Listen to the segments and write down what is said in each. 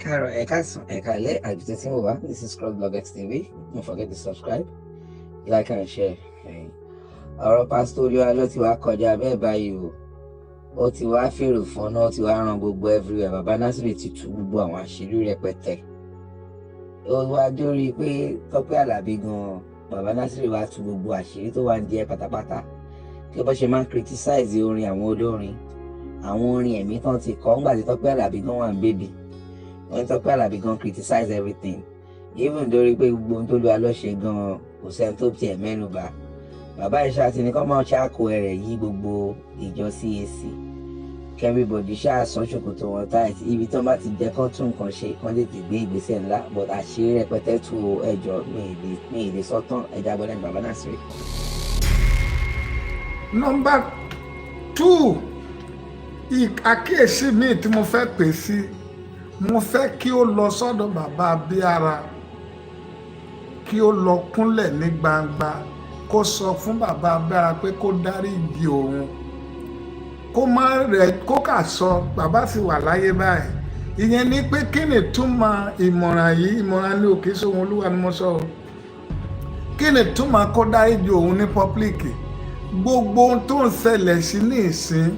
Káàárọ̀, ẹ káàsán, ẹ káalẹ́ àjùtẹ̀ tí mo wá. This is Crossblog XTV. Don't forget to subscribe, like and share. Ọ̀rọ̀ Pásítọ̀ Olú Àlọ́ ti wá kọjá bẹ́ẹ̀ báyìí o. Ó ti wá fèrò fọ́nà, ó ti wá ran gbogbo everywhere. Bàbá Násìrì ti tú gbogbo àwọn àṣírí rẹpẹtẹ. Ó wá dórí pé Tọ́pẹ́ Àlàbí gan-an, Bàbá Násìrì wá tú gbogbo àṣírí tó wà ní díẹ̀ pátápátá. Kí bó ṣe máa ń criticize orin àwọn olórin, àwọn orin ẹ̀mí tán ti kọ́ ńgbà tí Tọ́pẹ́ Àlàbí gan wà ń bébì. Wọ́n ní Tọ́pẹ́ Àlàbí gan criticize everything, even dórí pé gbogbo ohun tó lu alọ́ ṣe gan, kò sẹ́ni tó tiẹ̀ mẹ́nu bà. Bàbá ìṣá ti ní kọ́ máa ṣáàkó ẹ̀rẹ̀ yí gbogbo ìjọ CAC, everybody ṣáà sán ṣòkòtò wọn tight. Ibi tí wọ́n bá ti jẹ́ kán tún nǹkan ṣe, kán tètè gbé ìgbésẹ̀ ńlá. But àṣírí rẹpẹtẹ tú o. Ẹjọ́ mi ì lè sọ́tàn ẹja gbọ́dọ̀ ní Bàbá Násìrì. Number two, àkíyèsí míì tí mo fẹ́ pè sí, mo fẹ́ kí ó lọ sọ́dọ̀ Bàbá Abíára, kí ó lọ kúnlẹ̀ ní gbangba, kó sọ fún Bàbá Abíára pé kó dáríjì òun, kó má rẹ̀ kó kà sọ bàbá sì wà láyé báyìí. Ìyẹn ni pé kí ni túmọ̀ ìmọ̀ràn yìí? Ìmọ̀ràn ní òkè sóhun Olúwa ni mo sọ o. Kí ni túmọ̀ kó dáríjì òun ní public? Gbogbo ohun tó ń ṣẹlẹ̀ sí ní ìsín,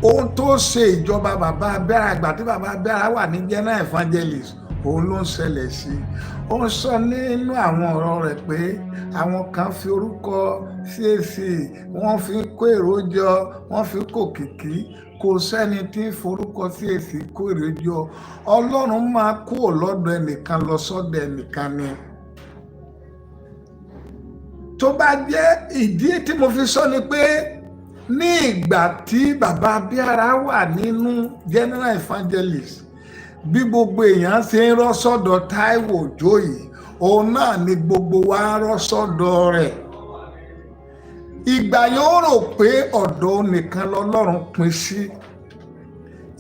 ohun tó ṣe ìjọba Bàbá Abẹ́rẹ́ àgbà tí Bàbá Abẹ́rẹ́ wà ní general evangelist, òun ló ń ṣẹlẹ̀ sí. Ó ń sọ nínú àwọn ọ̀rọ̀ rẹ̀ pé àwọn kan fi orúkọ CAC, wọ́n fi ń kó èrò jọ, wọ́n fi kó kìkì. Kò sẹ́ni tí ń forúkọ CAC kó èrò jọ. Ọlọ́run máa kúrò lọ́dọ̀ ẹnìkan lọ sọ́dọ̀ ẹnìkan ni. Tó bá jẹ́ ìdí tí mo fi sọ ni pé ní ìgbà tí Bàbá Abíára wà nínú general evangelist, bí gbogbo èèyàn ṣe ń rọ́ sọ́dọ̀ Táíwò Òjó yìí, òun náà ni gbogbo wa ń rọ́ sọ́dọ̀ rẹ̀. Ìgbà yóò rò pé ọ̀dọ̀ nìkan lọ́lọ́run pín sí.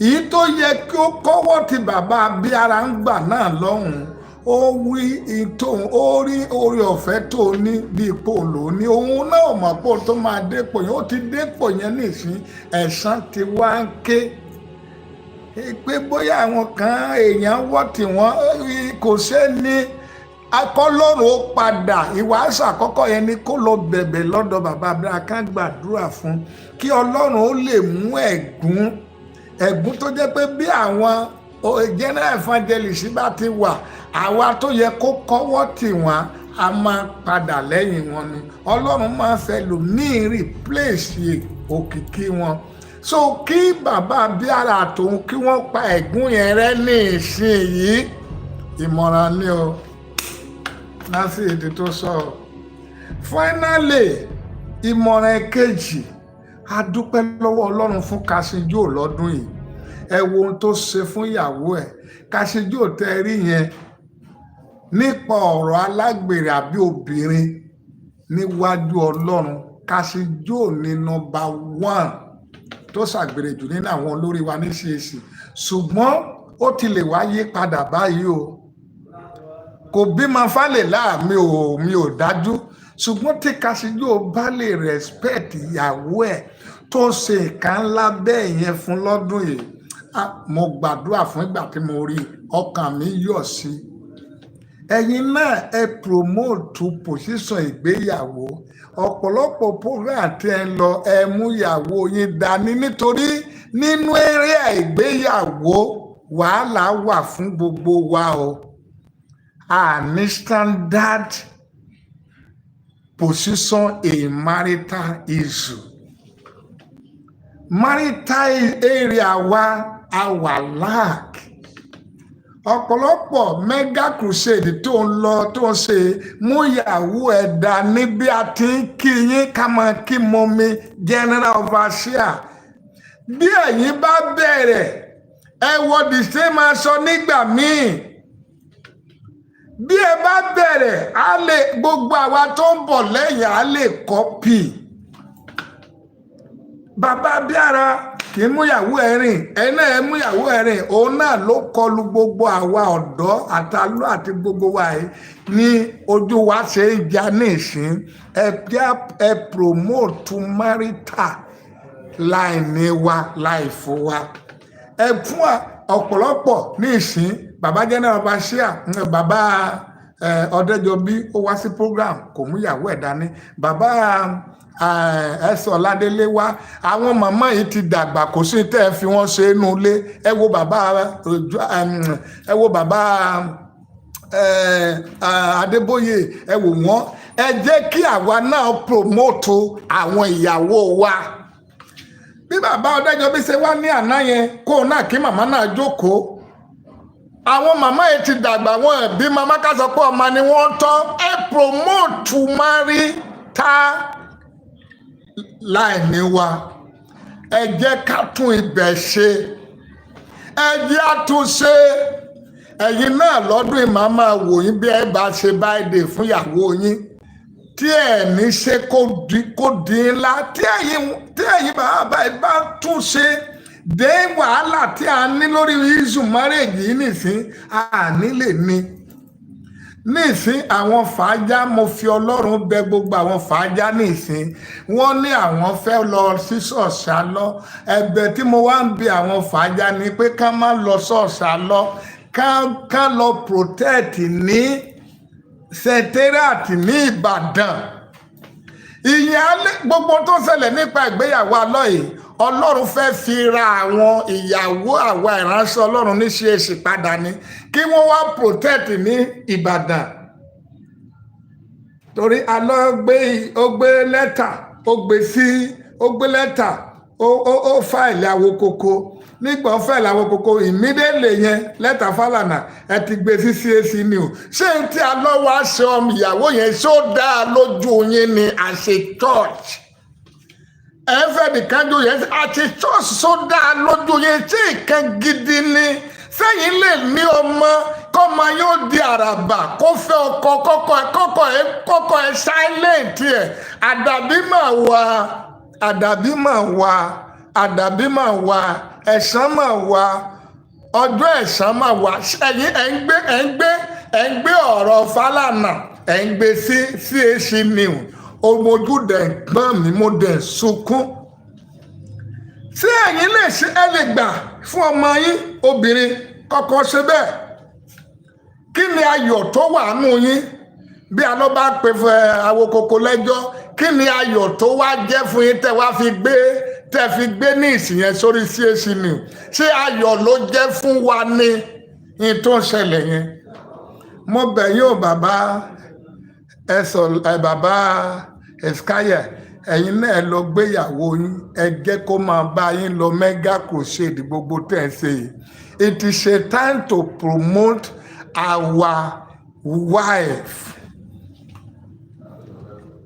Èyí tó yẹ kí ó kọ́wọ́ tí Bàbá Abíára ń gbà náà lọ́hùn-ún, ó wí ìtòun, ó rí oore ọ̀fẹ́ tó ní bí ipò lò ní. Òun náà mọ̀ pé ó tó máa dépò yẹn, ó ti dépò yẹn nísìn. Ẹ̀san ti wá ń ké pé bóyá àwọn kan èèyàn wọ́ tí wọ́n kò sẹ́ni akọ́lọ́run. Ó padà ìwàásù àkọ́kọ́ yẹn ni kó lọ bẹ̀bẹ̀ lọ́dọ̀ Bàbá Abíára, ká gbàdúrà fún, kí Ọlọ́run ó lè mú ẹ̀gún, ẹ̀gún tó jẹ́ pé bí àwọn general evangelist bá ti wà, àwa tó yẹ kó kọ́wọ́ tì wọ́n, a máa padà lẹ́yìn wọn ni. Ọlọ́run máa fẹ́ lòmíì replace òkìkí wọn. So kí Bàbá Abíára tòun, kí wọ́n pa ẹ̀gún yẹn rẹ́ ní ìsinyìí. Ìmọ̀ràn ni o láti èdè tó sọ. Finally, ìmọ̀ràn kejì, a dúpẹ́ lọ́wọ́ Ọlọ́run fún Kàṣíjò lọ́dún yìí. Ẹ wo ohun tó ṣe fún ìyàwó ẹ̀. Kàṣíjò tẹ́ rí yẹn, nípa ọ̀rọ̀ alágbèrè àbí obìnrin, níwájú Ọlọ́run, Kàṣíjò ní number one tó ṣàgbèrè jù nínú àwọn olórí wa ní CAC. Ṣùgbọ́n ó ti lè wá yí padà báyìí o. Kò bímọ fálè láàmì ò, mi ò dájú. Ṣùgbọ́n tí Kàṣíjò bá lè respect ìyàwó ẹ̀ tó ṣe nǹkan ńlá bẹ́ẹ̀ yẹn fún lọ́dún yìí, mo gbàdúrà fún. Ìgbà tí mo rí, ọkàn mi yọ̀ sí. Ẹ̀yin náà, ẹ promote position ìgbéyàwó. Ọ̀pọ̀lọpọ̀ program tí ẹ ń lọ, ẹ mú ìyàwó yín dání, nítorí nínú eré ìgbéyàwó, wàhálà wà fún gbogbo wa o. A ní standard position in marital issue, marital area wa, a wà lack. Ọ̀pọ̀lọpọ̀ mega crusade tó ń lọ, tó ń ṣe, mú ìyàwó ẹ̀ dání. Bí a ti ń kí yín, ká máa kí mọ́mi general overseer. Bí ẹ̀yin bá bẹ̀rẹ̀, ẹ wọ the same aṣọ nígbà míì. Bí ẹ bá bẹ̀rẹ̀, á lè gbogbo àwa tó ń bọ̀ lẹ́yìn á lè copy. Bàbá Bíára kì í múyàwó ẹ rìn, ẹ náà ẹ múyàwó ẹ rìn. Òun náà ló kọlu gbogbo àwa ọ̀dọ́ àtàlú àti gbogbo wa yìí ní ojú wa ṣe ń ja ní ìsín. Ẹ jẹ́ ẹ promote marital line wa, life wa. Ẹ fún Ọ̀pọ̀lọpọ̀ ní ìsín, bàbá general overseer, bàbá Ọ̀dẹ́jọbí, ó wá sí program, kò mú ìyàwó ẹ̀ dání. Bàbá Ẹ̀sọ́ Ládélé wá. Àwọn màmá yìí ti dàgbà, kò sí tẹ́ ẹ fi wọ́n ṣe inú ilé. Ẹ wo bàbá Adébóyè, ẹ wò wọ́n. Ẹ jẹ́ kí àwa náà promote àwọn ìyàwó wa. Bí bàbá Ọ̀dẹ́jọbí ṣe wá ní àná yẹn, kóun náà kí màmá náà jókòó. Àwọn màmá yìí ti dàgbà, wọn ẹbí màmá ká sọ pé ọmọ ni wọ́n tọ́. Ẹ promote marital láìní wa. Ẹ jẹ́ ká tún ibẹ̀ ṣe, ẹ jẹ́ àtúnṣe. Ẹ̀yin náà lọ́dún yìí, màá máa wò yín bí ẹ bá ṣe birthday fún ìyàwó yín, tí ẹ ní ṣe kó di ńlá. Tí ẹ̀yin bàbá ẹ bá tún ṣe dé, wàhálà tí a ní lórí issue marriage yìí nìsín, a ní lè ní nísìn. Àwọn fàájà, mo fi Ọlọ́run bẹ gbogbo àwọn fàájà nísìn, wọ́n ní àwọn fẹ́ lọ sí ṣọ̀ṣà lọ. Ẹ̀bẹ̀ tí mo wá ń bi àwọn fàájà ni pé ká má lọ ṣọ̀ṣà lọ, ká lọ protect ní secretariat ní Ìbàdàn. Ìyẹn alẹ́ gbogbo tó ṣẹlẹ̀ nípa ìgbéyàwó alọ́ yìí, Ọlọ́run fẹ́ fi ra àwọn ìyàwó àwa ìránṣẹ́ Ọlọ́run ní CAC padà ní kí wọ́n wá protect ní Ìbàdàn, torí alọ́ gbé, ó gbé lẹ́tà, ó gbé sí, ó gbé lẹ́tà, ó file Awokoko. Nígbà ó file Awokoko, immediately yẹn, lẹ́tà Fálànà, ẹ ti gbé sí CAC ni o. Ṣé n tí alọ́ wá ṣe ọmọ ìyàwó yẹn, ṣó dáa lójú yín ni as a church? Ẹ fẹ́ nìkan jó yẹn àti church, ṣó dáa lójú yín? Ṣé nǹkan gidi ni? Sẹ́yìn lè ní ọmọ, kọ́mọ yóò di àràbà, kó fẹ́ ọkọ, kọ́kọ́ ẹ silent ẹ̀? Àdàbí mà wà, àdàbí mà wà, àdàbí mà wà, ẹ̀san mà wà, ọjọ́ ẹ̀san mà wà. Ẹ̀yin ẹ̀ ń gbé ọ̀rọ̀ Fálànà, ẹ̀ ń gbé sí CAC New. Omojú dẹ̀ ń gbọ́n mi, mo dẹ̀ sunkún. Ṣé ẹ̀yin lè ṣe, ẹ lè gbà fún ọmọ yín obìnrin kọ́kọ́ ṣe bẹ́ẹ̀? Kí ni ayọ̀ tó wà nù yín bí alọ́ bá pe fún ẹ Awokoko lẹ́jọ́? Kí ni ayọ̀ tó wá jẹ́ fún yín tẹ́ fi gbé ní ìsìn yẹn sórí CAC New? Ṣé ayọ̀ ló jẹ́ fún wa ní ní tó ń ṣẹlẹ̀ yẹn? Mo bẹ̀ yín o, bàbá ẹ sọ ẹ, bàbá Eskaya, ẹ̀yin náà ẹ lọ gbéyàwó yín, ẹ jẹ́ kó máa bá yín lọ mega crusade gbogbo tẹ̀ ń ṣe yìí. It is a time to promote our wife.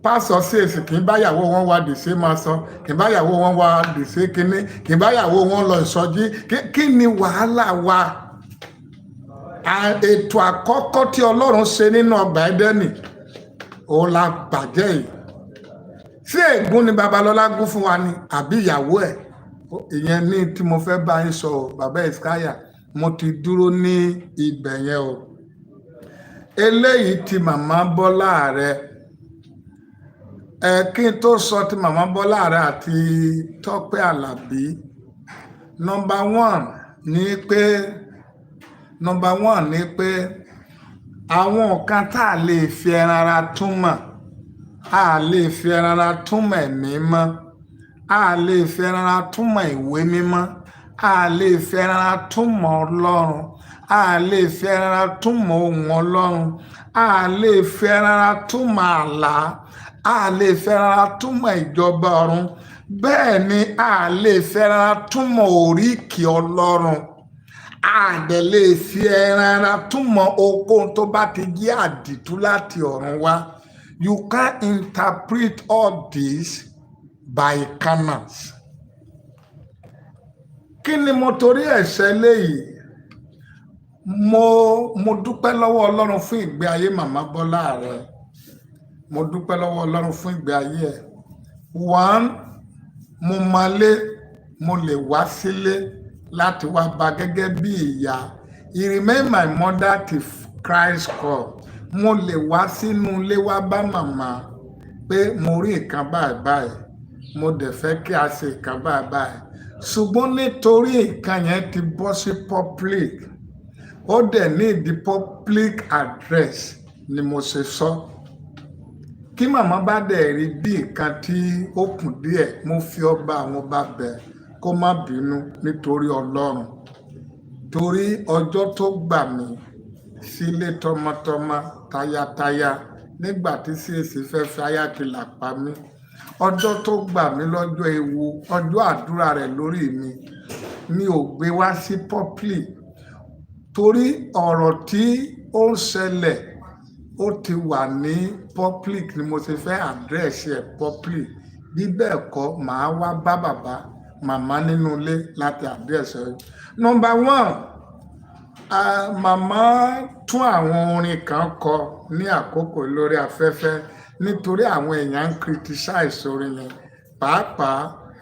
Pásọ CAC kì í báyàwó wọn wá dìṣe, máa sọ kì í báyàwó wọn wá dìṣe kínní, kì í báyàwó wọn lọ ìsọjí. Kí ni wàhálà wa? Ètò àkọ́kọ́ tí Ọlọ́run ṣe nínú ọgbà Ẹ́dẹ́nì, òun la bàjẹ́ yìí. Ṣé ègún ni Babalọ́lá gún fún wa ni àbí ìyàwó ẹ̀? Ìyẹn ní tí mo fẹ́ bá yín sọ o, bàbá Ìskáyà. Mo ti dúró ní ibẹ̀ yẹn o. Eléyìí ti màmá Bọ́lá rẹ ẹ, kí n tó sọ ti màmá Bọ́lá rẹ àti Tọ́pẹ́ Àlàbí, number one ni pé àwọn nǹkan tá a lè fi ẹran ara túmọ̀, a lè fi ẹran ara túmọ̀ ẹ̀mí mọ́, a lè fi ẹran ara túmọ̀ ìwé mímọ́, a lè fi ẹran ara túmọ̀ Ọlọ́run, a lè fi ẹran ara túmọ̀ ohùn Ọlọ́run, a lè fi ẹran ara túmọ̀ àlá, a lè fi ẹran ara túmọ̀ ìjọba ọ̀run. Bẹ́ẹ̀ ni a lè fi ẹran ara túmọ̀ oríkì Ọlọ́run. A dẹ̀ lè fi ẹran ara túmọ̀ ohunkóhun tó bá ti jẹ́ àdìtú láti ọ̀run wá. You can't interpret all this by canons. Kí ni mo torí ẹ̀ ṣe léyìí? Mo dúpẹ́ lọ́wọ́ Ọlọ́run fún ìgbé ayé màmá Bọ́lá rẹ. Mo dúpẹ́ lọ́wọ́ Ọlọ́run fún ìgbé ayé ẹ̀. One, mo máa lé, mo lè wá sílé láti wá bá gẹ́gẹ́ bí ìyá. He remain my mother till Christ come. Mo lè wá sínú ilé wá bá màmá pé mo rí nǹkan báyìí báyìí, mo dẹ̀ fẹ́ kí a ṣe nǹkan báyìí báyìí. Ṣùgbọ́n nítorí nǹkan yẹn ti bọ́ sí public, ó dẹ̀ ní ìdí public address ni mo ṣe sọ. Kí màmá bá dẹ̀ rí bí nǹkan tí ó kù díẹ̀, mo fi ọba àwọn ọba bẹ̀ kó má bínú nítorí Ọlọ́run, torí ọjọ́ tó gbà mí sílé tọmọtọmọ, tayátayá, nígbà tí CAC fẹ́ fi ayákìlà pa mí, ọjọ́ tó gbà mí lọ́jọ́ ewu, ọjọ́ àdúrà rẹ̀ lórí mi, mi ò gbé wá sí public torí ọ̀rọ̀ tí ó ń ṣẹlẹ̀, ó ti wà ní public ni mo ti fẹ́ address ẹ̀ public. Bí bẹ́ẹ̀ kọ́, màá wá bá bàbá màmá nínú ilé láti address ẹ̀. Number one, màmá tún àwọn orin kan kọ ní àkókò lórí afẹ́fẹ́ nítorí àwọn èèyàn ń criticize orin yẹn, pàápàá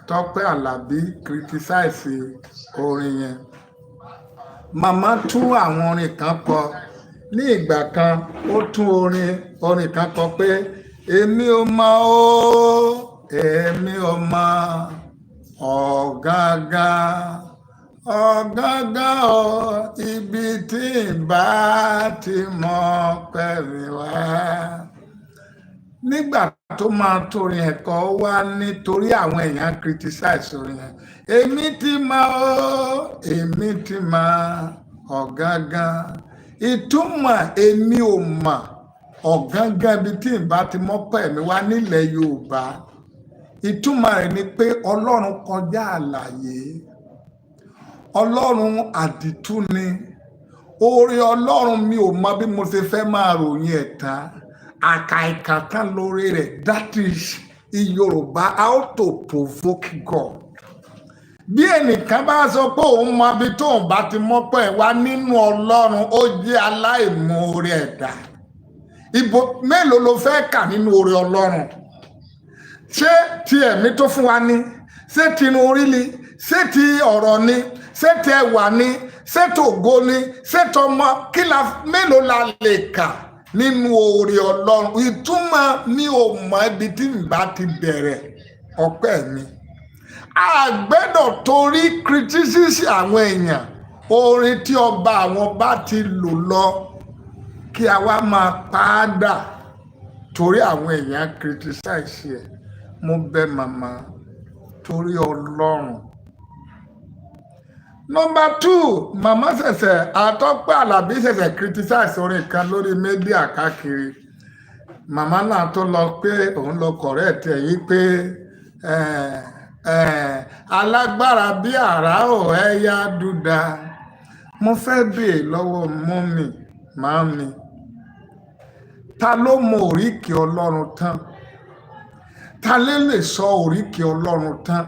Tọ́pẹ́ Àlàbí criticize orin yẹn. Màmá tún àwọn orin kan kọ ní ìgbà kan. Ó tún orin kan kọ pé "Èmi ò mọ̀ o, èmi ò mọ̀ ọ̀gángan ọ̀gángan o, ibi tí n bá ti mọ̀ pẹ̀lú wá." Nígbà tó máa torin ẹ̀kọ́ wá, nítorí àwọn èèyàn criticize orin yẹn, "Èmi ti mọ̀ o, èmi ti mọ̀ ọ̀gángan." Ìtumọ̀ "èmi ò mọ̀ ọ̀gángan ibi tí n bá ti mọ́pẹ́ mi wá" nílẹ̀ Yorùbá, ìtumọ̀ rẹ̀ ni pé Ọlọ́run kọjá àlàyé, Ọlọ́run àdìtú ni. Oore Ọlọ́run, mi ò mọ bí mo ṣe fẹ́ máa ròyìn ẹ̀ tán, àkàìkà tán lórí rẹ̀. That is in Yorùbá, how to provoke God. Bí ẹnìkan bá sọ pé òun mọ ibi tóun bá ti mọ́pẹ́ wá nínú Ọlọ́run, ó jẹ́ aláìmoore ẹ̀dá. Ibo mélòó ló fẹ́ kà nínú oore Ọlọ́run? Ṣé ti ẹ̀mí tó fún wa ní? Ṣé tinú orí ni? Ṣé ti ọ̀rọ̀ ni? Ṣé ti ẹwà ni? Ṣé tògo ni? Ṣé tọmọ kí la? Mélòó la lè kà nínú oore Ọlọ́run? Ìtumọ̀ mi ò mọ ibi tí n bá ti bẹ̀rẹ̀ ọpẹ́ mi. A gbẹ́dọ̀ torí criticism àwọn èèyàn, orin tí ọba àwọn bá ti lò lọ, kí a wá máa pa á dà torí àwọn èèyàn criticize ẹ̀. Mo bẹ̀ màmá torí Ọlọ́run. Number two, màmá ṣẹ̀ṣẹ̀, Àtọ́pẹ́ Àlàbí ṣẹ̀ṣẹ̀ criticize orin kan lórí media káàkiri. Màmá náà tó lọ pé òun lọ correct ẹ̀ yí pé alágbára bí àrá ò ẹ̀yà dúdà. Mo fẹ́ béè lọ́wọ́ mummy, màámi, ta ló mọ oríkì Ọlọ́run tán? Ta ló lè sọ oríkì Ọlọ́run tán?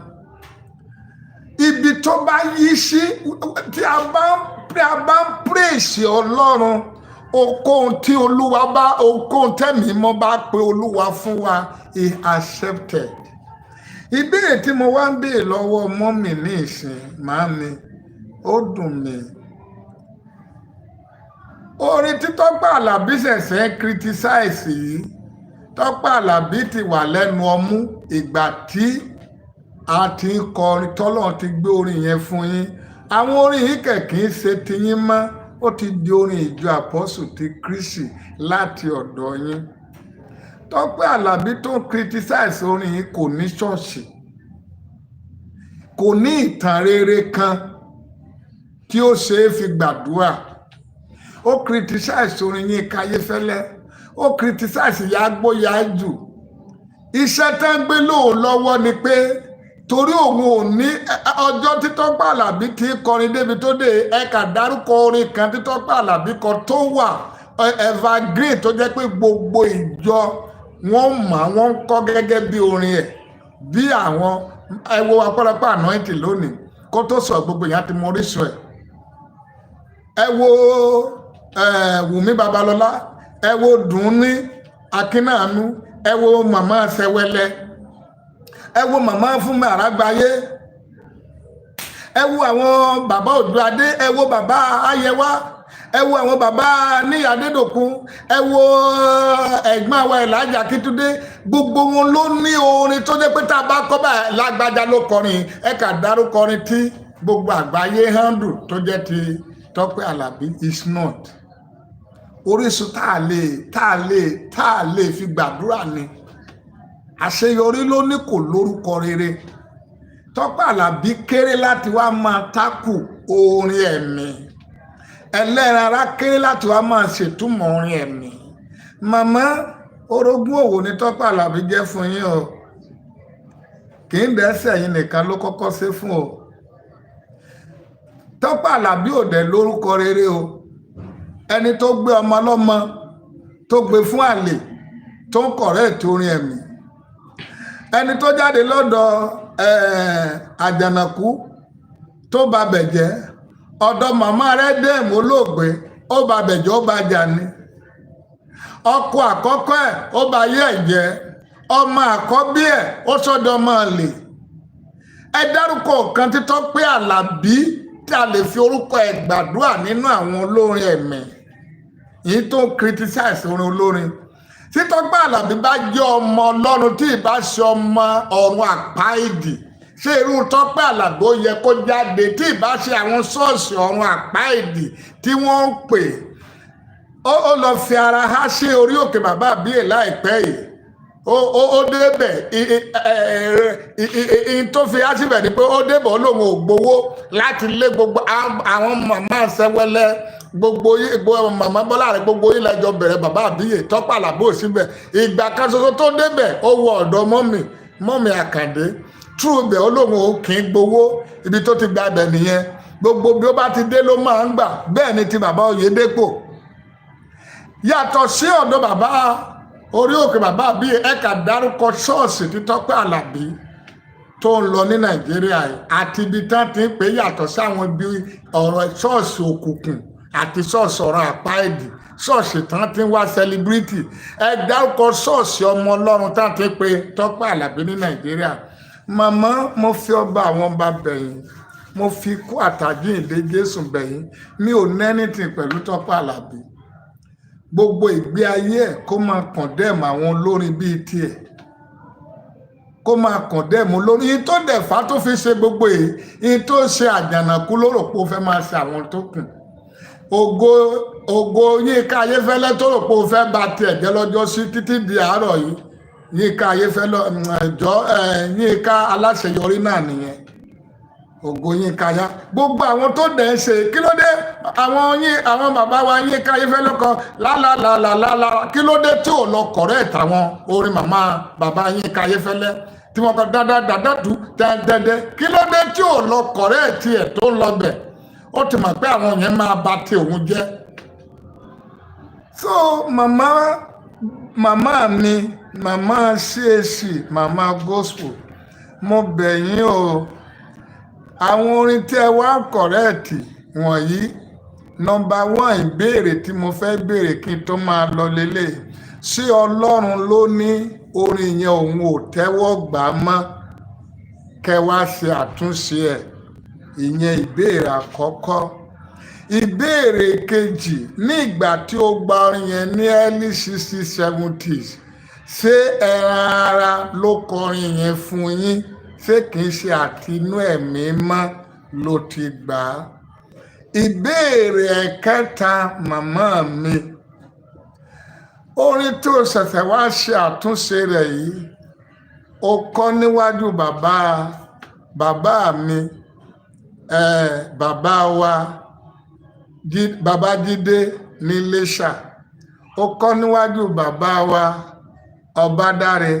Ibi tó bá yí sí, tí a bá ń praise Ọlọ́run, ohunkóhun tí Olúwa bá, ohunkóhun tẹ̀mí mọ́ bá pe Olúwa fún wa, he accepted. Ìbéèrè tí mo wá ń béèrè lọ́wọ́ mummy ní ìsìn, màámi, ó dùn mí. Orin tí Tọ́pẹ́ Àlàbí ṣẹ̀ṣẹ̀ criticize yìí, Tọ́pẹ́ Àlàbí ti wà lẹ́nu ọmú ìgbà tí a ti ń kọrin tọ́lọ́run ti gbé orin yẹn fún yín. Àwọn orin yìí kẹ̀ kì í ṣe tiyín mọ́, ó ti di orin ìjọ Àpọ́sù ti Kristi láti ọ̀dọ̀ yín. Tọ́pẹ́ Àlàbí tó ń criticize orin yìí kò ní ṣọ́ọ̀ṣì, kò ní ìtàn rere kan tí ó ṣe é fi gbàdúrà. Ó criticize orin Yínká Ayéfẹ́lẹ́, ó criticize Yágbóyájù. Iṣẹ́ tán gbé lóun lọ́wọ́ ni pé torí òun ò ní ọjọ́ tí Tọ́pẹ́ Àlàbí ti kọrin débi tó dé. Ẹ̀ka dárúkọ orin kan tí Tọ́pẹ́ Àlàbí kọ tó wà evergreen, tó jẹ́ pé gbogbo ìjọ wọ́n mọ̀, wọ́n ń kọ́ gẹ́gẹ́ bí orin ẹ̀. Bí àwọn ẹ wo Ọpẹ́lọpẹ́ Anointing lónìí, kó tó sọ, gbogbo èèyàn ti mọ orísun ẹ̀. Ẹ wo Wùmí Babalọ́lá, ẹ wo Dùnní Akínàánú, ẹ wo màmá Sẹwẹlẹ, ẹ wo màmá Fúnmi Àràgbáyé, ẹ wo àwọn bàbá Òjòadé, ẹ wo bàbá Ayẹwà. Ẹ wo àwọn bàbá ní Adédòkun, ẹ wo ẹ̀gbọ́n àwa Ìlàjà Akíntúndé. Gbogbo wọn ló ní orin tó jẹ́ pé tá a bá kọ́ bá lágbájá ló kọrin. Ẹ kà dárúkọ orin tí gbogbo àgbáyé handle tó jẹ́ ti Tọ́pẹ́ Àlàbí. Is not orísun tá a lè fi gbàdúrà ni. Àṣeyọrí ló ní, kò lórúkọ rere. Tọ́pẹ́ Àlàbí kéré láti wá máa tákù orin ẹ̀mí. Ẹlẹ́ran ara kéré láti wá máa ṣètúmọ̀ orin ẹ̀mí. Màmá, orogún òwò ni Tọ́pẹ́ Àlàbí jẹ́ fún yín o. Kì í dẹ́sẹ̀ yín nìkan ló kọ́kọ́ ṣe fún o. Tọ́pẹ́ Àlàbí ò dẹ̀ lórúkọ rere o. Ẹni tó gbé ọmọ ọlọ́mọ, tó gbé fún àlè, tó ń correct orin ẹ̀mí, ẹni tó jáde lọ́dọ̀ Àjànàkú tó ba bẹ̀jẹ́, ọ̀dọ̀ màmá rẹ̀ dẹ́ẹ̀mù olóògbé, ó ba bẹ̀jẹ́, ó ba jà ní. Ọkọ àkọ́kọ́ ẹ̀, ó ba yé ẹ̀ jẹ́. Ọmọ àkọ́bí ẹ̀, ó sọ́dọ̀ ọmọ àlè. Ẹ dárúkọ kan tí Tọ́pẹ́ Àlàbí tí a lè fi orúkọ ẹ̀ gbàdúrà nínú àwọn olórin ẹ̀mí yìí tó ń criticize orin olórin. Tí Tọ́pẹ́ Àlàbí bá jẹ́ ọmọ Ọlọ́run, tí ì bá ṣe ọmọ ọ̀run àpáìdì, ṣé irú Tọ́pẹ́ Àlàbí ó yẹ kó jáde, tí ì bá ṣe àwọn ṣọ́ọ̀ṣì ọ̀run àpáìdì tí wọ́n ń pè? Ó lọ fi ara há sí orí òkè bàbá àbíyè láìpẹ́ yìí. Ó débẹ̀, tó fi há síbẹ̀ ni pé ó débẹ̀, ó lóun ò gbowó láti lé gbogbo àwọn màmá sẹ́wẹ́lẹ́, gbogbo màmá Bọ́lá rẹ̀, gbogbo yín lẹ́jọ́ bẹ̀rẹ̀ bàbá àbíyè. Tọ́pẹ́ Àlàbí ò síbẹ̀. Ìgbà kan ṣoṣo tó débẹ̀, ó wọ ọ̀dọ̀ mummy Àkàndé true bẹ̀, ó lóun ò kì í gbowó. Ibi tó ti gba ibẹ̀ nìyẹn. Gbogbo bí ó bá ti dé ló máa ń gbà. Bẹ́ẹ̀ ni ti bàbá Oyèdépò. Yàtọ̀ sí ọ̀dọ̀ bàbá orí òkè bàbá àbíyè, ẹ̀ka dárúkọ ṣọ́ọ̀ṣì tí Tọ́pẹ́ Àlàbí tó ń lọ ní Nàìjíríà yìí àti ibi tán ti ń pè, yàtọ̀ sí àwọn ibi ọ̀rọ̀ ṣọ́ọ̀ṣì òkùnkùn àti ṣọ́ọ̀ṣì ọ̀rọ̀ àpáẹ̀dì, ṣọ́ọ̀ṣì tán ti ń wá celebrity. Ẹ dárúkọ ṣọ́ọ̀ṣì ọmọ Ọlọ́run tán ti ń pe Tọ́pẹ́ Àlàbí ní Nàìjíríà. Màmá, mo fi ọba àwọn ọba bẹ̀yìn, mo fi ikú àtàjíǹde Jésù bẹ̀yìn. Mi ò ní anything pẹ̀lú Tọ́pẹ́ Àlàbí. Gbogbo ìgbé ayé ẹ̀, kó máa condemn àwọn olórin bíi tiẹ̀, kó máa condemn olórin yìí tó dẹ̀ fà tó fi ṣe gbogbo èyí. Yìí tó ṣe Àjànàkú ló rò pé ó fẹ́ máa ṣe àwọn tó kù. Ògo Yínká Ayéfẹ́lẹ́ tó rò pé ó fẹ́ ba tiẹ̀ jẹ́ lọ́jọ́ sí títí di àárọ̀ yìí, Yínká Ayéfẹ́lẹ́ ẹ̀jọ́, Yínká Aláṣeyọrí náà nìyẹn. Ògo Yínká yá gbogbo àwọn tó dẹ̀ ń ṣe. Kí ló dé àwọn yín, àwọn bàbá wa Yínká Ayéfẹ́lẹ́ kan lálálálálá, kí ló dé tí ò lọ correct àwọn orin màmá bàbá Yínká Ayéfẹ́lẹ́ tí wọ́n kọ dáadáa tú dẹ́dẹ́dẹ́? Kí ló dé tí ò lọ correct ẹ̀ tó ń lọ bẹ̀? Ó ti mọ̀ pé àwọn yẹn máa bà ti òun jẹ́. So màmá, màmá mi, màmá CAC, màmá gospel, mo bẹ̀ yín o. Àwọn orin tí ẹ wá correct wọ̀nyí, number one ìbéèrè tí mo fẹ́ béèrè kí n tó máa lọ lélẹ̀: ṣé Ọlọ́run ló ní orin yẹn òun ò tẹ́wọ́ gbà á mọ́, kẹ́ wá ṣe àtúnṣe ẹ̀? Ìyẹn ìbéèrè àkọ́kọ́. Ìbéèrè kejì, ní ìgbà tí ó gba orin yẹn ní early 60s, 70s, ṣé ẹran ara ló kọrin yẹn fún yín? Ṣé kìí ṣe àtinú ẹ̀mí mọ́ ló ti gbà á? Ìbéèrè ẹ̀kẹta, màmá mi, orin tó ṣẹ̀ṣẹ̀ wá ṣe àtúnṣe rẹ̀ yìí, ó kọ́ níwájú bàbá bàbá mi, bàbá wa Babájídé ní Iléṣà, ó kọ́ níwájú bàbá wa Ọbádáre,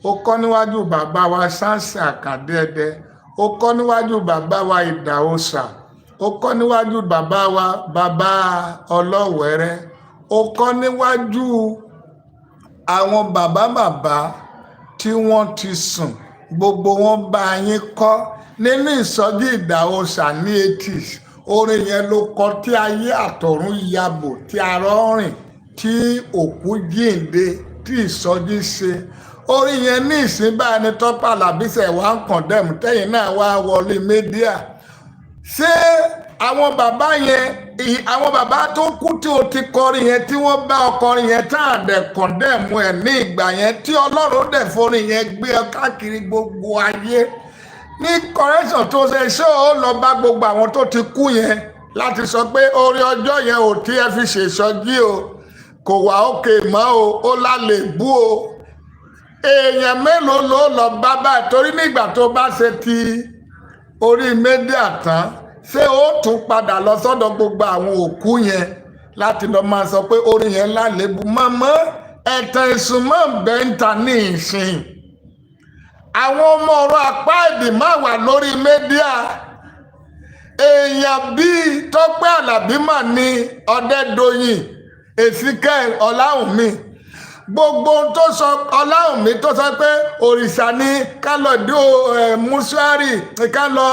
ó kọ́ níwájú bàbá wa Sáǹsì Àkàndé, ó kọ́ níwájú bàbá wa Ìdàòsà, ó kọ́ níwájú bàbá wa bàbá Ọlọ́wẹ̀rẹ́, ó kọ́ níwájú àwọn bàbá bàbá tí wọ́n ti sùn. Gbogbo wọn bá yín kọ́ nínú ìsọjí Ìdàòsà ní 80s. Orin yẹn ló kọ tí ayé àtọ̀run yabò, tí arọ́ rìn, tí òkú jíǹde, tí ìsọjí ṣe. Orin yẹn ní ìsín báyìí ni Tọ́pẹ́ Àlàbí ṣẹ̀ wá ń condemn, tẹ́yìn náà wá wọlé media. Ṣé Àwọn bàbá yẹn, àwọn bàbá tó kú tí o ti kọrin yẹn, tí wọ́n bá ọkọrin yẹn, tá à dẹ̀ condemn ẹ̀ ní ìgbà yẹn, tí Ọlọ́run dẹ̀ forin yẹn gbé ọ káàkiri gbogbo ayé ní correction tó ṣe, ṣé ó lọ bá gbogbo àwọn tó ti kú yẹn láti sọ pé orin ọjọ́ yẹn ò tí ẹ fi ṣèṣọjí o, kò wá òkè mọ́ o, ó lálẹ́ bú o? Èèyàn mélòó ló lọ bá báyìí? Torí nígbà tó bá ṣe ti orí media tán, ṣé ó tún padà lọ sọ́dọ̀ gbogbo àwọn òkú yẹn láti lọ máa sọ pé orin yẹn lálébù? Mọ́mọ́ ẹ̀tàn ìsúnmọ́ bẹ́ńtà ní ìsìn, àwọn ọmọ ọ̀rọ̀ apá èdè máa wà lórí media. Èèyàn bíi Tọ́pẹ́ Àlàbí mà ní Ọ̀dẹ́dọ̀yìn, Èsìkẹ́ Ọláwùnmí, gbogbo ohun tó sọ, Ọláwùnmí tó sọ pé òrìṣà ni ká lọ dé mùsùárì, ká lọ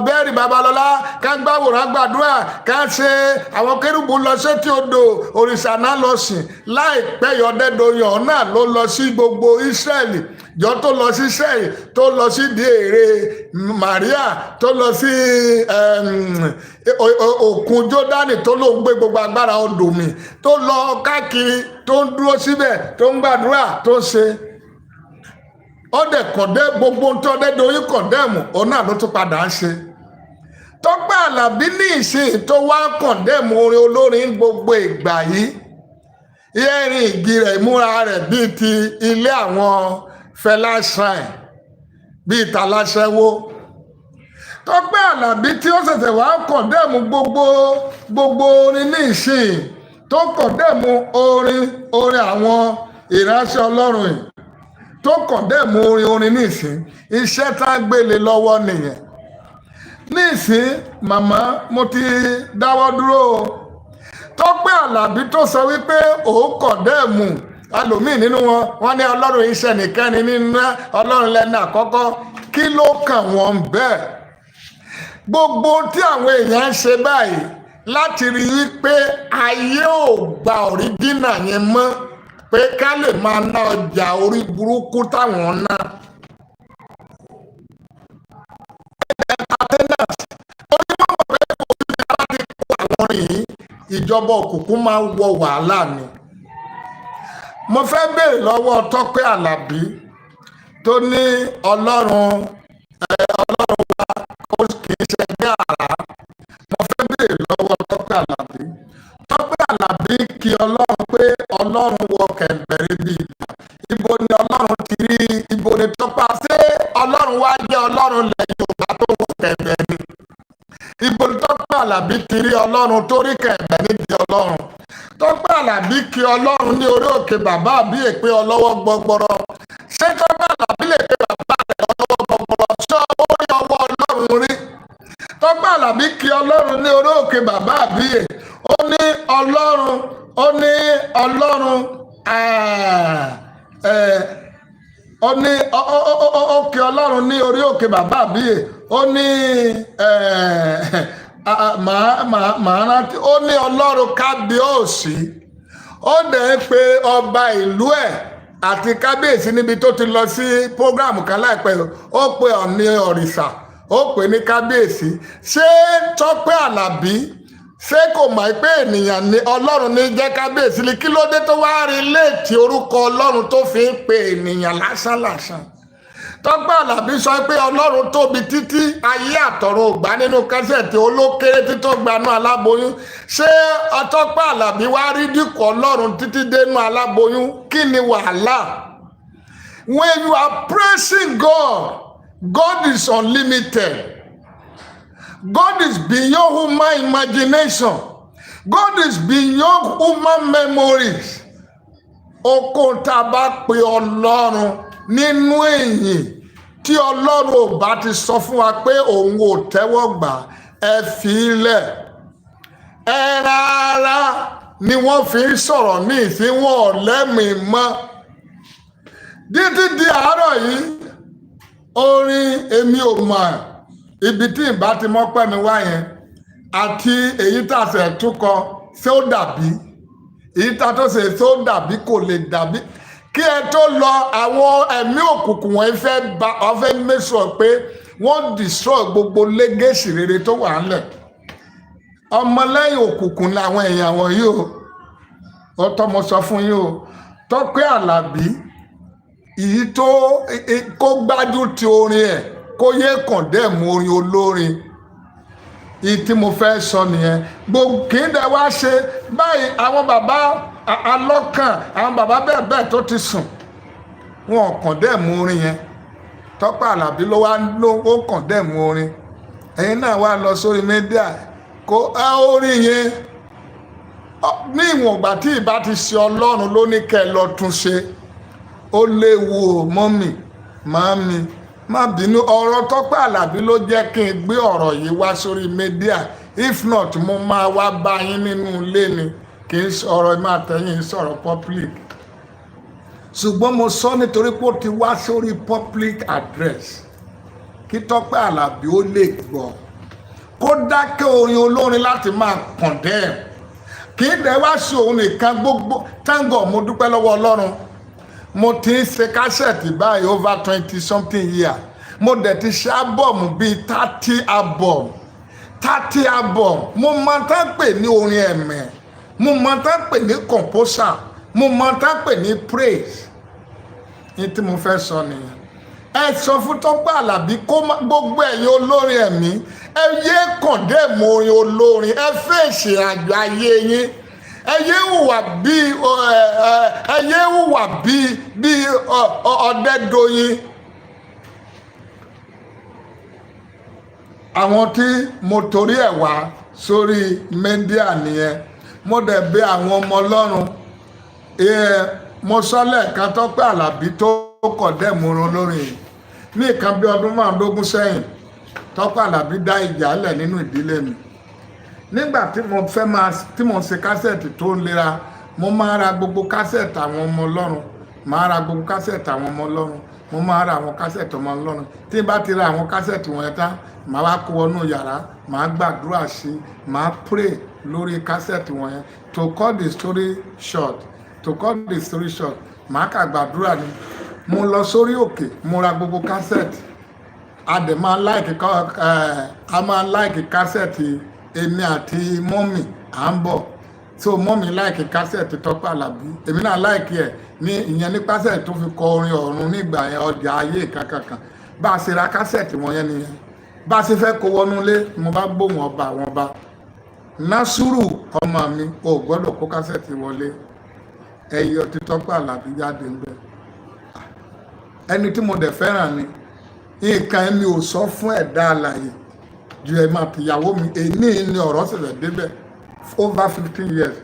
bẹ́ẹ̀rì Babalọ́lá, ká gbàwòrán gbàdúrà, ká ṣe àwọn kérúbù lọ sétí odò, òrìṣà náà lọ sìn. Láìpẹ́ yìí, Ọ̀dẹ́dọ̀yìn ọ̀hún náà ló lọ sí gbogbo Ísírẹ́lì jọ, tó lọ sí Israẹli, tó lọ sí di ère Maria, tó lọ sí òkun Jọdani, tó ló ń gbé gbogbo agbára odò mi, tó lọ káàkiri, tó ń dúró síbẹ̀, tó ń gbàdúrà, tó ń ṣe. Ó dẹ̀ kọ̀dẹ́ gbogbo tó Ọdẹ́dọ̀yìn condemn, òun náà ló tún padà ń ṣe. Tọ́pẹ́ Àlàbí ní ìsìn tó wá condemn orin olórin gbogbo ìgbà yìí, yẹ́rìn igi rẹ̀, ìmúra rẹ̀ bíi ti ilé àwọn Fẹlá Shrine, bíi tàláṣẹ́wó. Tọ́pẹ́ Àlàbí tí ó ṣẹ̀ṣẹ̀ wá condemn gbogbo orin ní ìsìn, tó condemn orin àwọn ìránṣẹ́ Ọlọ́run yìí, tó condemn orin ní ìsìn, iṣẹ́ tá a gbélé lọ́wọ́ nìyẹn ní ìsìn. Màmá, mo ti dáwọ́ dúró o. Tọ́pẹ́ Àlàbí tó sọ wípé òun condemn ẹlòmíì nínú wọn, wọn ní Ọlọ́run iṣẹ́ nìkan ni nínú Ọlọ́run lẹ́nu àkọ́kọ́. Kí ló kàn wọ́n bẹ́ẹ̀? Gbogbo tí àwọn èèyàn ń ṣe báyìí láti rí i pé ayé ò gba original yẹn mọ́, pé ká lè máa ná ọjà orí burúkú táwọn ná. Entertainers orí wọn mọ̀ pé kò sí láti kó àwọn yìí, ìjọba òkùnkùn máa ń wọ wàhálà ni. Mo fẹ́ béèrè lọ́wọ́ Tọ́pẹ́ Àlàbí tó ní Ọlọ́run Ọlọ́run wa kò kì í ṣe ẹgbẹ́ àrá. Mo fẹ́ béèrè lọ́wọ́ Tọ́pẹ́ Àlàbí. Tọ́pẹ́ Àlàbí kí Ọlọ́run pé Ọlọ́run wọ kẹ̀mbẹ̀rẹ̀ bíi ìgbà. Ibo ni Ọlọ́run ti rí? Ibo ni Tọ́pẹ́? Ṣé Ọlọ́run wá jẹ́ Ọlọ́run lẹ́yìn Yorùbá tó wọ kẹ̀mbẹ̀ ni? Ibo ni Tọ́pẹ́ Àlàbí ti rí Ọlọ́run tó rí kẹ̀mbẹ̀ níbi Ọlọ́run? Tọ́pẹ́ Àlàbí kí Ọlọ́run ní orí òkè bàbá àbí èpè ọlọ́wọ́ gbọgbọrọ. Ṣé Tọ́pẹ́ Àlàbí lè pe bàbá rẹ̀ ọlọ́wọ́ gbọgbọrọ? Ṣé ó rí ọwọ́ Ọlọ́run rí? Tọ́pẹ́ Àlàbí kí Ọlọ́run ní orí òkè bàbá àbíyè, ó ní Ọlọ́run, ó ní Ọlọ́run, ó ní ó kí Ọlọ́run ní orí òkè bàbá àbíyè, ó ní màá rántí, ó ní Ọlọ́run kábíyèsí. Ó dẹ̀ ń pe ọba ìlú ẹ̀ àti kábíyèsí níbi tó ti lọ sí program kan láìpẹ́. Ó pe Ọ̀ọ̀ni Ọ̀rìṣà, ó pè ní kábíyèsí. Ṣé Tọ́pẹ́ Àlàbí, ṣé kò mọ̀ pé ènìyàn ní Ọlọ́run ní jẹ́ kábíyèsí ni? Kí ló dé tó wá rí léètì orúkọ Ọlọ́run tó fi ń pe ènìyàn lásánlàsán? Tọ́pẹ́ Àlàbí sọ pé Ọlọ́run tóbi títí ayé àtọ̀run ògbà nínú kẹsẹ̀tì olókéré títọ́ gbanú aláboyún. Ṣé Tọ́pẹ́ Àlàbí wá rí dípò Ọlọ́run títí dénú aláboyún? Kí ni wàhálà? When you are praising God, God is unlimited. God is beyond human imagination. God is beyond human memories. Okun tá a bá pe Ọlọ́run nínú èyìn, tí Ọlọ́run ò bá ti sọ fún wa pé òun ò tẹ́wọ́ gbà, ẹ fi í lẹ̀. Ẹ rárá ni wọ́n fi ń sọ̀rọ̀ ní ìsín, wọn ò lẹ́mìí mọ́. Títí di àárọ̀ yìí, orin èmi ò mọ̀ ibi tí ìbá ti mọ́pẹ́ mi wá yẹn, àti èyí tá a ṣe tún kọ, ṣé ó dàbí èyí tá a tó ṣe? Ṣé ó dàbí? Kò lè dàbí. Kí ẹ tó lọ, àwọn ẹ̀mí òkùnkùn wọn fẹ́ ba, wọ́n fẹ́ make sure pé wọ́n destroy gbogbo legacy rere tó wà ńlẹ̀. Ọmọlẹ́yìn òkùnkùn làwọn èèyàn wọ̀nyí o. Ó tọ́ mo sọ fún yín o. Tọ́pẹ́ Àlàbí, èyí tó kó gbájú ti orin ẹ̀, kó yé condemn orin olórin. Ìyí tí mo fẹ́ sọ nìyẹn. Gbogbo kì í dẹ̀ wá ṣe báyìí. Àwọn bàbá alọ́kàn, àwọn bàbá bẹ́ẹ̀ bẹ́ẹ̀ tó ti sùn, wọn ò condemn orin yẹn. Tọ́pẹ́ Àlàbí ló wá ló ó condemn orin. Ẹ̀yin náà wá lọ sórí media kó ẹ orin yẹn ní ìwọ̀n ìgbà tí ìbá ti ṣe Ọlọ́run ló ní kẹ́ ẹ lọ tún ṣe. Ó léwu o. Mummy, màámi, má bínú. Ọ̀rọ̀ Tọ́pẹ́ Àlàbí ló jẹ́ kí n gbé ọ̀rọ̀ yìí wá sórí media. If not, mo máa wá bá yín nínú ilé ni. Kì í ọ̀rọ̀ máa tẹ̀yìn sọ̀rọ̀ public, ṣùgbọ́n mo sọ nítorí pé ó ti wá sórí public address, kí Tọ́pẹ́ Àlàbí ó lè gbọ́, kó dákẹ́ orin olórin láti máa condemn. Kì í dẹ̀ wá sí òun nìkan, gbogbo. Thank God, mo dúpẹ́ lọ́wọ́ Ọlọ́run. Mo ti ń ṣe cassette báyìí over 20 something year. Mo dẹ̀ ti ṣe album bíi 30 album, 30 album. Mo máa tá ń pè ní orin ẹ̀mẹ̀, mo máa tá ń pè ní composer, mo máa tá ń pè ní praise. Ní tí mo fẹ́ sọ nìyẹn. Ẹ sọ fún Tọ́pẹ́ Àlàbí kó má gbogbo ẹ̀yin olórin ẹ̀mí, ẹ yé condemn orin olórin. Ẹ fèsì àjò ayé yín. Ẹ yé hùwà bíi Ọ̀dẹ́dọ̀yìn. Àwọn tí mo torí ẹ̀ wá sórí media nìyẹn. Mo dẹ̀ bẹ̀ àwọn ọmọ Ọlọ́run. Mo sọ lẹ́ẹ̀kan, Tọ́pẹ́ Àlàbí tó condemn orin olórin yìí, ní nǹkan bí ọdún 15 sẹ́yìn, Tọ́pẹ́ Àlàbí dá ìjà lẹ̀ nínú ìdílé mi. Nígbà tí mo fẹ́ máa tí mo ń ṣe cassette tó ń lera, mo máa ra gbogbo cassette àwọn ọmọ Ọlọ́run, máa ra gbogbo cassette àwọn ọmọ Ọlọ́run, mo máa ra àwọn cassette ọmọ Ọlọ́run. Tí n bá ti ra àwọn cassette wọn tán, màá wá kó wọnú yàrá, màá gbàdúrà sí, màá pray lórí cassette wọn yẹn. To cut the story short, màá kà gbàdúrà ni. Mo lọ sórí òkè, mo ra gbogbo cassette. A dẹ̀ máa like ẹ̀, a máa like cassette. Èmi àti mummy à ń bọ̀, so mummy like cassette Tọ́pẹ́ Àlàbí, èmi náà like ẹ̀ ní ìyẹn ní cassette tó fi kọ orin ọ̀run nígbà yẹn, ọjà ayé kankankan. Bá a ṣe ra cassette wọn yẹn nìyẹn. Bá a ṣe fẹ́ kó wọnú ilé, mo bá gbóhùn ọba àwọn ọba: "Násùrù ọmọ mi, ò gbọ́dọ̀ kó cassette wọlé. Ẹyọ tí Tọ́pẹ́ Àlàbí jáde ń bẹ." Ẹni tí mo dẹ̀ fẹ́ràn ni. Nǹkan mi ò sọ fún ẹ̀dá alààyè ju ẹ̀ máa tìyàwó mi. Èní ni ọ̀rọ̀ ṣẹlẹ̀ débẹ̀, over 15 years,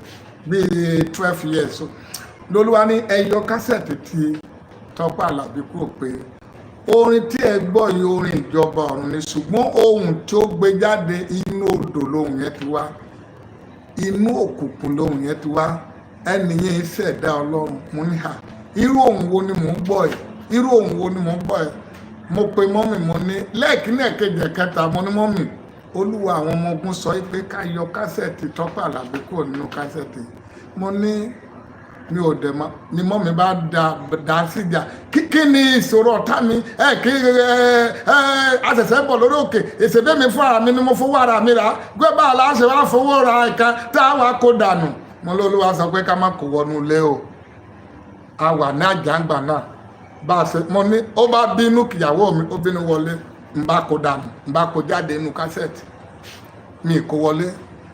bíi 12 years. So lolúwa ní ẹyọ cassette tí Tọ́pẹ́ Àlàbí kúrò, pé orin tí ẹ gbọ́ yìí, orin ìjọba ọ̀run ni, ṣùgbọ́n ohun tí ó gbé jáde, inú odò lóhùn yẹn ti wá, inú òkùnkùn lóhùn yẹn ti wá. Ẹni yẹn ṣẹ̀dá Ọlọ́run. Mo ní, "Hà, irú ohun wo ni mò ń gbọ́ yìí? Irú ohun wo ni mò ń gbọ́ yìí?" Mo pe mummy. Mo ní lẹ́ẹ̀kínní, ẹ̀kejì, ẹ̀kẹta, mo ní, "Mummy, Olúwa àwọn ọmọ ogun sọ pé ká yọ cassette Tọ́pẹ́ Àlàbí kúrò nínú cassette." Mo ní mi ò dẹ̀ mọ́ ni. Mummy bá da da síjà. Kí ni ìṣòro ọ̀tá mi? Ẹ kí ẹ ẹ àṣẹ̀ṣẹ̀ bọ̀ lórí òkè ìṣèbí mi fún ara mi ni mo fowó ara mi rà gbé. Bá a láṣẹ wá fowó ra ẹ̀ka tá a wá kó dànù. Mo lóluwà sọ pé ká má kó wọnú ilé o. A wà ní àjàngbà náà bá a ṣe. Mo ní ó bá bínú kìyàwó mi, ó bínú wọlé. N bá kó dànù, n bá kó jáde nínú cassette mi, kó wọlé.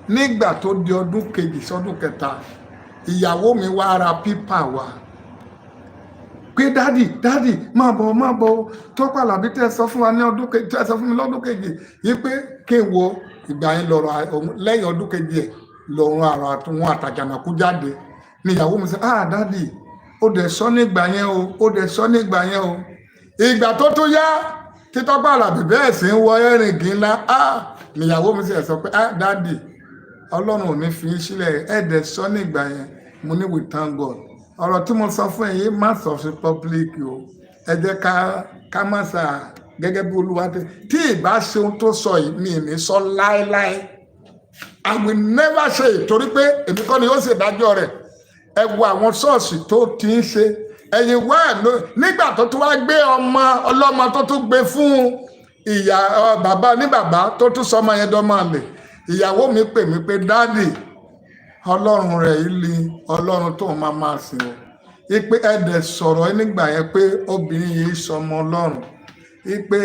Nígbà tó di ọdún kejì sọdún kẹta, ìyàwó mi wá ra pípà wá pé, "Daddy, daddy, máa bọ̀, máa bọ̀. Tọ́pẹ́ Àlàbí tẹ́ sọ fún wa ní ọdún kejì, tẹ́ sọ fún mi lọ́dún kejì yìí pé kí n wo ìgbà yẹn lọ́rọ̀ lẹ́yìn ọdún kejì ẹ̀ lọ́rùn àrò àtúnwọ̀n àtàjànàkú jáde." Ní ìyàwó mi sọ, "Ah, daddy, ó dẹ̀ sọ nígbà yẹn o, ó dẹ̀ sọ nígbà yẹn o." Ìgbà tó tó yá tí Tọ́pẹ́ Àlàbí bẹ́ẹ̀ sì ń wọ ẹ̀rìngì ńlá, ah, níyàwó mi sì sọ pé, "Ah, daddy, Ọlọ́run ò ní fi í sílẹ̀. Ẹ̀ dẹ̀ sọ nígbà yẹn." Mo ní, "We thank God." Ọ̀rọ̀ tí mo sọ fún ẹ̀yin, má sọ sí public o. Ẹ jẹ́ ká má sà gẹ́gẹ́ bí Olúwa tẹ tí ìbá ṣe ohun tó sọ yìí, mi ní sọ láéláé. I will never say it, torí pé èmi kọ́ ni ó ṣèdájọ́ rẹ̀. Ẹ wo àwọn ṣọ́ọ̀ṣì tó ti ń ṣe ẹ̀yìn wá ẹ̀ nígbà tó tún wá gbé ọmọ ọlọ́mọ tó tún gbé fún ìyá bàbá ní bàbá tó tún sọmọ yẹn dọ́mọ àlè. Ìyàwó mi pè mí pé, "Daddy, Ọlọ́run rẹ̀ yìí ni Ọlọ́run tó máa máa sìn o." Ipe ẹ̀dẹ̀ sọ̀rọ̀ nígbà yẹn pé obìnrin yìí sọmọ Ọlọ́run, ipe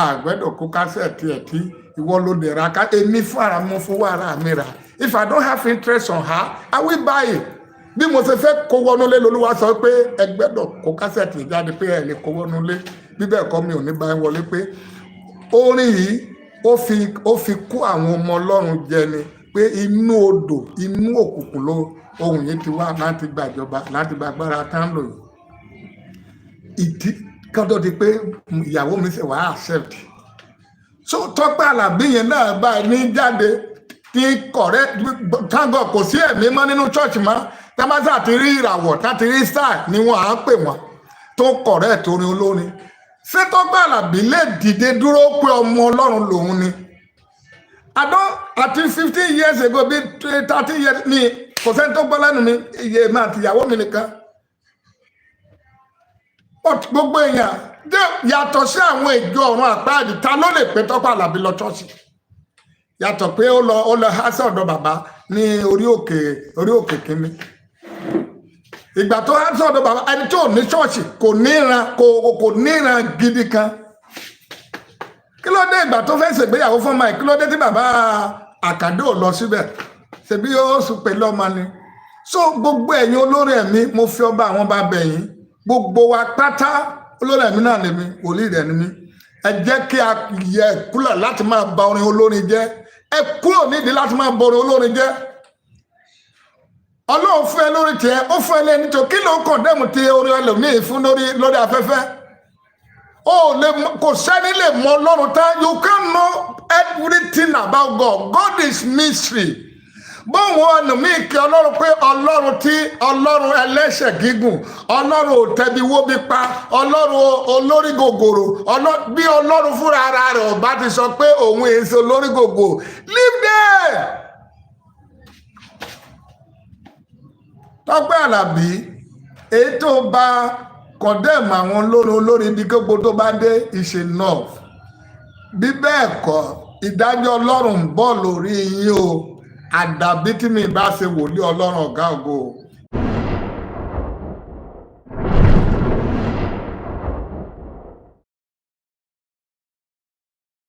àgbẹ̀dọ̀ kó cassette ẹ̀ tí ìwọ ló dẹ̀ ra ká. Èmi fún ara mo fún wàrà mi rà. If I don't have interest on her, I will buy it. Bí mo ṣe fẹ́ kó wọnú lé, lolúwa sọ pé ẹ gbẹ́dọ̀ kó cassette jáde, pé ẹ lè kó wọnú lé, bí bẹ́ẹ̀ kọ́ mi ò ní bá ẹ wọlé, pé orin yìí ó fi kó àwọn ọmọ Ọlọ́run jẹ ni, pé inú odò, inú òkùnkùn ló ohun yìí ti wá láti gbàjọba, láti gbàgbára tá ń lò yìí. Ìdí kọ́tọ́ di pé ìyàwó mi ṣe wàá accept. So Tọ́pẹ́ Àlàbí yẹn náà báyìí ní jáde tí correct. Thank God, kò sí ẹ̀mí mọ́ nínú church mọ́. Tábàtà ti rí ìràwọ̀, tá ti rí star ni wọ́n á pè wọ́n tó correct orin olórin. Ṣé Tọ́pẹ́ Àlàbí lè dìde dúró pé ọmọ Ọlọ́run lòun ni? Àdó àti 15 years ago, bí 30 years ni, kò sẹ́ni tó gbọ́ lẹ́nu mi, iye mi àti ìyàwó mi nìkan. But gbogbo èèyàn yàtọ̀ sí àwọn ìjọ ọ̀run àpáàdì, ta ló lè pé Tọ́pẹ́ Àlàbí lọ ṣọ́ọ̀ṣì, yàtọ̀ pé ó lọ há sí ọ̀dọ̀ bàbá ní orí òkè kínní? Ìgbà tó há sí ọ̀dọ̀ bàbá, ẹni tí ò ní ṣọ́ọ̀ṣì, kò níran, kò níran gidi kan. Kí ló dé ìgbà tó fẹ́ ṣègbéyàwó fún ọmọ ẹ̀? Kí ló dé tí bàbá Àkàndé ò lọ síbẹ̀? Ṣebí ó sùn pẹ̀lú ọmọ ni. So gbogbo ẹ̀yin olórí ẹ̀mí, mo fi ọba àwọn bá bẹ̀ yín, gbogbo wa pátá, olórí ẹ̀mí náà lèmi, wòlíì rẹ̀ ni mí. Ẹ jẹ́ kí a yẹ kúlẹ̀ láti máa ba orin olórin jẹ́. Ẹ kúrò nídìí láti máa ba orin olórin jẹ́. Ọlọ́run fún ẹ lórí tiẹ̀, ó fún ẹ lẹ́ni tó. Kí ló ń condemn ti orin ẹlòmíì fún lórí afẹ́fẹ́? Ó lè kò sẹ́ni lè mọ Ọlọ́run tán. You can't know everything about God. God is mystery. Bóun ẹlòmíì kí Ọlọ́run pé Ọlọ́run tí Ọlọ́run ẹlẹ́ṣẹ̀ gígùn, Ọlọ́run ò tẹbi wóbi pa, Ọlọ́run olórí gògòrò, bí Ọlọ́run fúnra ara rẹ̀ ọba ti sọ pé òun èso olórí gògò, leave there. Tọ́pẹ́ Àlàbí, èyí tó bá condemn àwọn olórin olórin bí gbogbo tó bá dé is enough. Bí bẹ́ẹ̀ kọ́, ìdájọ́ Ọlọ́run ń bọ̀ lórí yín o, àdàbí tí mi bá ṣe wòlíì Ọlọ́run ọ̀gá ògo o.